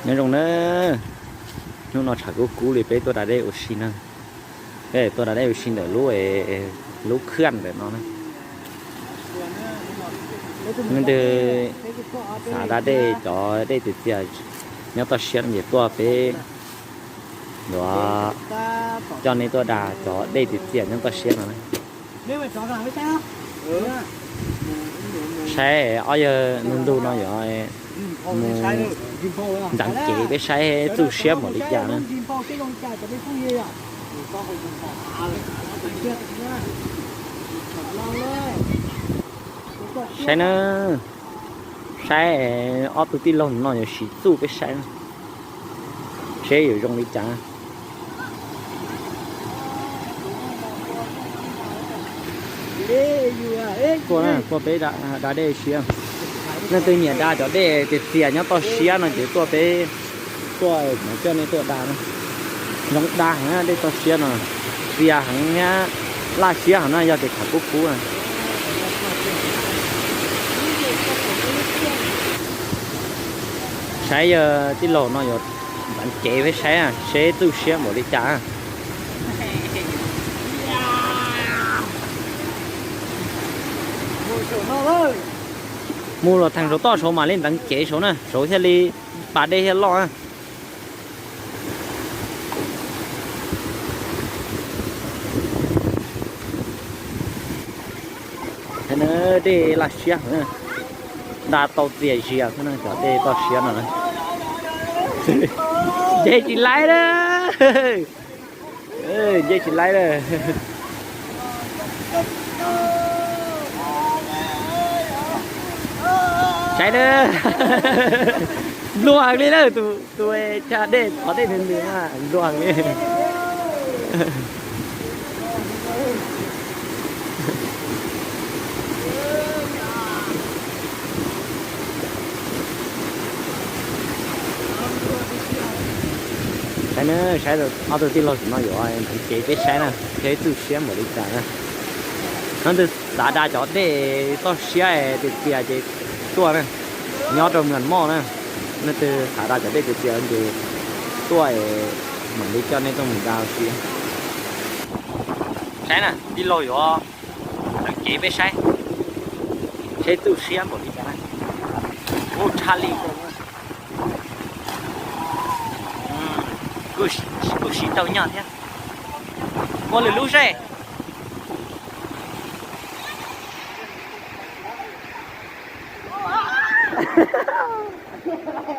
Nyob zoo na, hnub no tshav kub kub li peb tuaj da dej ua si na. Peb tuaj da dej ua si ntawm lub, lub khaj ntawm no na. Leej twg xav da dej cov dej tias txias nyob toj siab no ces tuaj peb yuav coj nej tuaj da cov dej tias txias nyob toj siab no na. Saib ob yawg ntu ntu no yuav mus ntxeev kev peb saib txuj siab npaum li cas na. Saib na, saib ob tug tij laug no yuav siv txuj peb saib na, seb yuav zoo li cas. Tuaj na, tuaj peb da dej siab. Leej twg nyiam da cov dej tias txias nyob toj siab no ces tuaj peb, tuaj coj nej tuaj da na. Zoo da heev dej toj siab no, txias heev thiab laj siab heev na yog tias tshav kub kub na. Saib yawg tij laug no yuav ntxeev kev peb saib seb txuj siab npaum li cas. Mus los theem saum toj saud mam li ntxeev kev saud na, saud thiaj li pas dej thiaj loj na. Dej laj siab heev, da tau txias zias xwb na cov dej toj siab no. Nce tsis laib na, nce tsis laib na. Saib na, nplua heev li na, tus, tus chaw dej thov dej nws nws na, nplua heev li. Saib na, saib ob tug tij laug no yuav ntxeev kev peb saib na, seb txuj siab npaum li cas na. Leej twg xav da cov dej toj siab tias txias ces tuaj na, nyob rau Mos Moj na. Leej twg xav da cov dej tias txias ces tuaj, mam li coj nej tuaj mus da ua si. Saib na, tij laug yuav ntxeev kev peb saib, seb txuj siab npaum li cas na. Ub, tshaj li, kuj siv tau nyog thiab. Muaj lwm lub seb.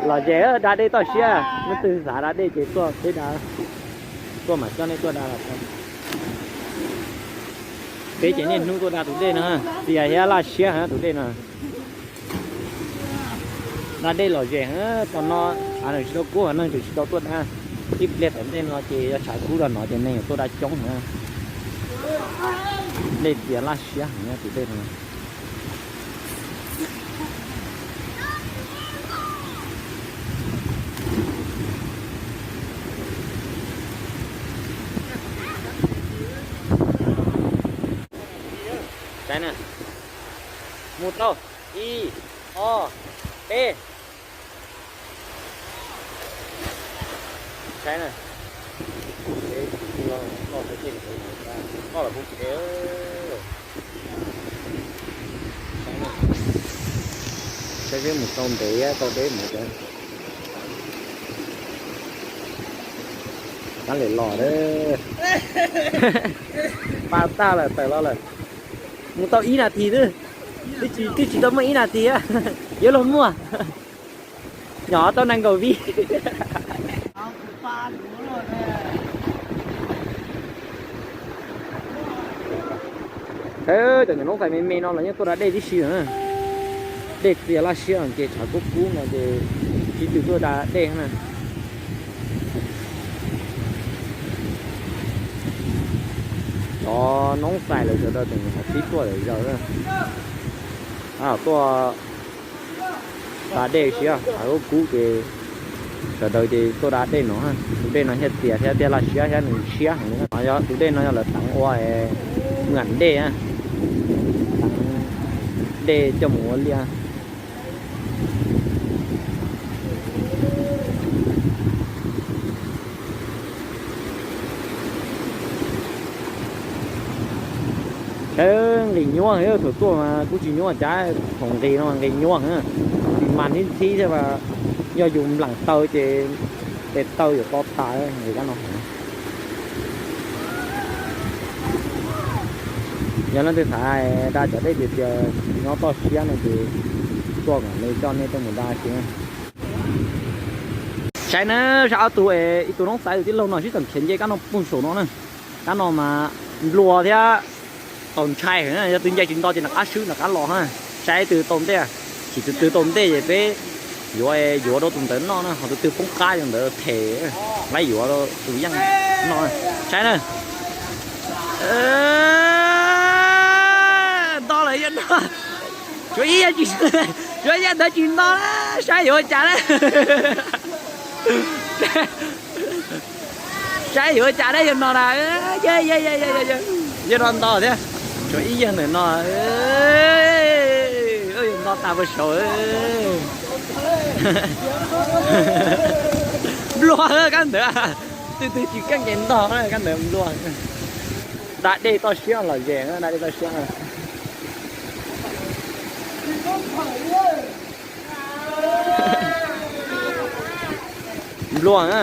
Lom zem da dej toj siab, leej twg xav da dej ces tuaj peb da, tuaj mam coj nej tuaj da los tau. Peb ces niaj hnub tuaj da tus dej no, txias thiab laj siab heev tus dej no. Da dej lom zem heev, thaum no av tsis tau kub, neeg tseem tsis tau tuaj da. Ib pliag tom ntej no ces yog tshav kub los no ces neeg yuav tuaj da coob heev. Dej txias laj siab heev tus dej no. Saib na, mus tau, ib, ob, peb. Saib na, koj los kuv pem. Saib seb mus tau ntev tau deb mus. Tab lem los, pa tag lawm tawm los lawm. Mus tau ib nas this xwb, twb tsis, twb tsis tau muaj ib nas this, yuav luag muaj. Nyob tau nees nkaum vib. Cov nyuam noob fais me me no los yeej tuaj da dej tib si na. Dej txias laj siab ces tshav kub kub no ces tsis tshua tuaj da dej na. Cov noob fais lawv sawv daws tseem nyuam qhuav pib tuaj lawm zaws na. Tuaj da dej siab, tshav kub kub ces sawv daws ces tuaj da dej no. Tus dej no thiaj txias thiab thiaj laj siab thiab nws siab heev li. Yog tus dej no yog lawv teev ua muam dej, teev dej coj mus ua liaj. Nqis nyuaj, thaum tuaj mas kuj tsis nyuaj cas, thaum nqis no nqis nyuaj, tsis mas ntxhib ntxhib thiab mas yog yus nplam taw ces tes taw yuav to tas nqis kab no. Yog leej twg xav da cov dej tiag tiag nyob toj siab no ces tuaj kom nws coj nej tuaj mus da xwb. Saib na, saib ob tug, ib tug noob xaiv tus tij laug no sib txeem khiav nce kab no puag saum no na. Kab no mas nplua thiab tau ntshai heev na, yog twg nce tsis nto ces nram qab swb nram qab los na. Saib twg tau ntej, tsis tus twg tau ntej ces peb yuav, yuav rau tus ntawd noj na, ho tus twg poob qab tus ntawd them, laib yuav rau tus yeej noj. Saib na. Nto lawm yog no. Tsuav ib yam tsis, tsuav yam ntawd tsis nto na, saib yuav ua cas na. Saib yuav ua cas na yog no na. Yog no nto thiab, tsuav ib yam ntawm no. Yuav nto tas puag saud. Nplua kab ntawd, twb twb tsis keej ces ntog kab ntawd nplua. Da dej toj siab los ze, da dej toj siab. Nplua na.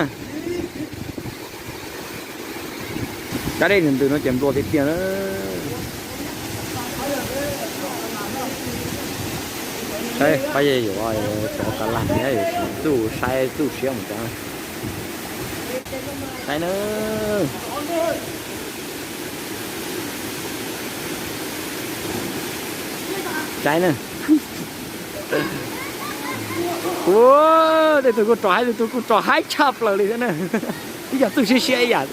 Cov dej ntws ntws no ces nplua tiag tiag na. Saib pab yuav cov kav lag thiab yuav txuj saib txuj siab mus cov. Saib na. Saib na. Ua, tej tug kuj rov haib, tej tug kuj rov haib tshaj plaws li thiab na. Ib yam txuj siab siab ib yam.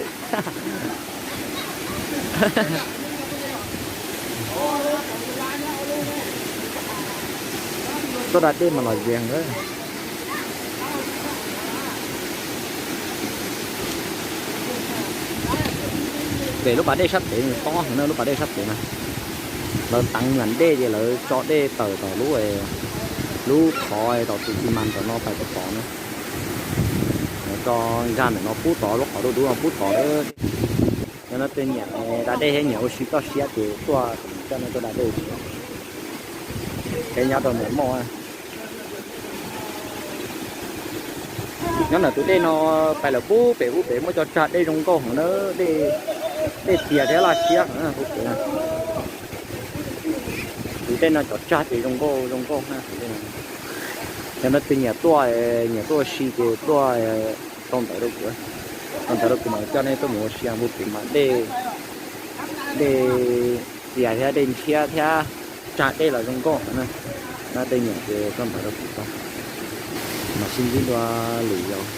Tuaj da dej mas los ze heev. Pem lub pas dej sab pem nws tob heev na, lub pas dej sab pem na. Lawv teev nram dej ces lawv tso dej tawm tom lub, lub qhov tom tus xi mas tom no pais tom tod na. Lawv tso nkag ntawm no pub tod, lub qhov dub dub no pub tod. Yog no tej nyiam da dej thiab nyiam ua si toj siab ces tuaj, coj nej tuaj da dej ua si. Kev nyob rau ntawm moj. Nyob ntawm tus dej no pais lawm pub pem, pub pem muaj cov tsag dej zoo nkauj heev na, dej tias thiab laj siab heev na pub pem. Tus dej no cov tsag ces zoo nkauj zoo nkauj na. Yog no tej nyiam tuaj, nyiam tuaj ua si ces tuaj rau ntawd rau kuv, rau ntawd rau kuv mam coj nej tuaj mus ua si pub pem mas dej, dej tias thiab dej ntshiab thiab tsag dej los zoo nkauj heev na. No tej nyiam ces tuaj ntawd rau kuv tau. Mas sib ntsib dua lwm zaus.